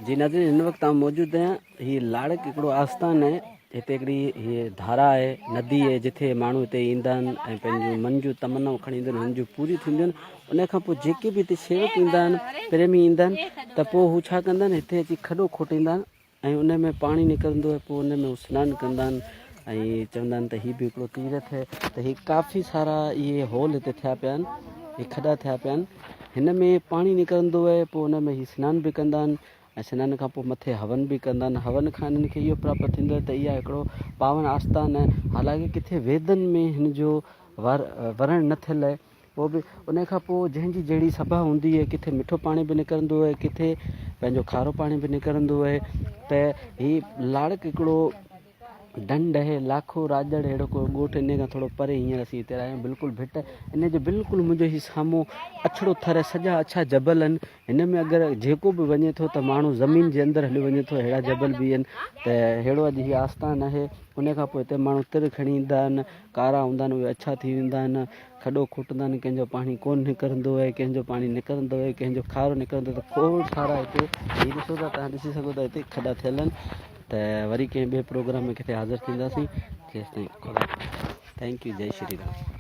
جي ناظرين هن وقت آئون موجود آهيان هي لاڙڪ هڪڙو آستان آهي هتي هڪڙي هي ڌارا آهي ندي آهي جتي ماڻهو هتي ايندا آهن ۽ پنهنجون من جون تمنائون کڻي ايندا آهن هن جون پوريون ٿينديون آهن ان کان پوء جيڪي به هتي شيوڪ ايندا آهن پريمي ايندا آهن ته پوء هو ڇا ڪندا آهن هتي اچي کڏو کوٽيندا آهن ۽ ان ۾ پاڻي نڪرندو آهي پوء ان ۾ هو سنان ڪندا آهن ۽ چوندا آهن ته هي به هڪڙو تيرٿ آهي ته هي ڪافي سارا اهي هول هتي ٿيا پيا آهن هي کڏا ٿيا پيا آهن هن ۾ پاڻي نڪرندو آهي پوء ان ۾ هي سنان به ڪندا آهن ۽ سنان کان پوء مٿي هون به ڪندا آهن هون کان انهن کي اهو پراپت ٿيندو آهي ته اها هڪڙو پاون آستان آهي حالانڪه ڪٿي ويدن ۾ هن جو ور ورڻ نه ٿيل آهي پوء به ان کان پوء جنهن جي جهڙي سڀا هوندي آهي ڪٿي مٺو پاڻي به نڪرندو آهي ڪٿي پنهنجو کارو پاڻي به نڪرندو آهي ته هي لاڙڪ هڪڙو ڍنڍ آهي لاکو راڄڙ اهڙو ڪو ڳوٺ ان کان ٿورو پري هينئر اسين هتي آيا آهيون بلڪل ڀٽ ان جي بلڪل منهنجو هي سامهون اڇڙو ٿر سڄا اڇا جبل آهن هن ۾ اگر جيڪو به وڃي ٿو ته ماڻهو زمين جي اندر هليو وڃي ٿو اهڙا جبل به آهن ته اهڙو اڄ هي آستان آهي ان کان پوء هتي ماڻهو تر کڻي ايندا آهن ڪارا هوندا آهن اهي اڇا ٿي ويندا آهن کڏو کوٽندا آهن ڪنهن جو پاڻي ڪونه نڪرندو آهي ڪنهن جو پاڻي نڪرندو آهي ڪنهن جو کارو نڪرندو ته کوڙ سارا هتي هي ڏسو ٿا تهان ڏسي سگهو ٿا هتي کڏا ٿيل آهن ته وري ڪنهن ٻئي پروگرام ۾ ڪٿي حاضر ٿينداسين جيستائين خدا thank you Jai Shri Ram.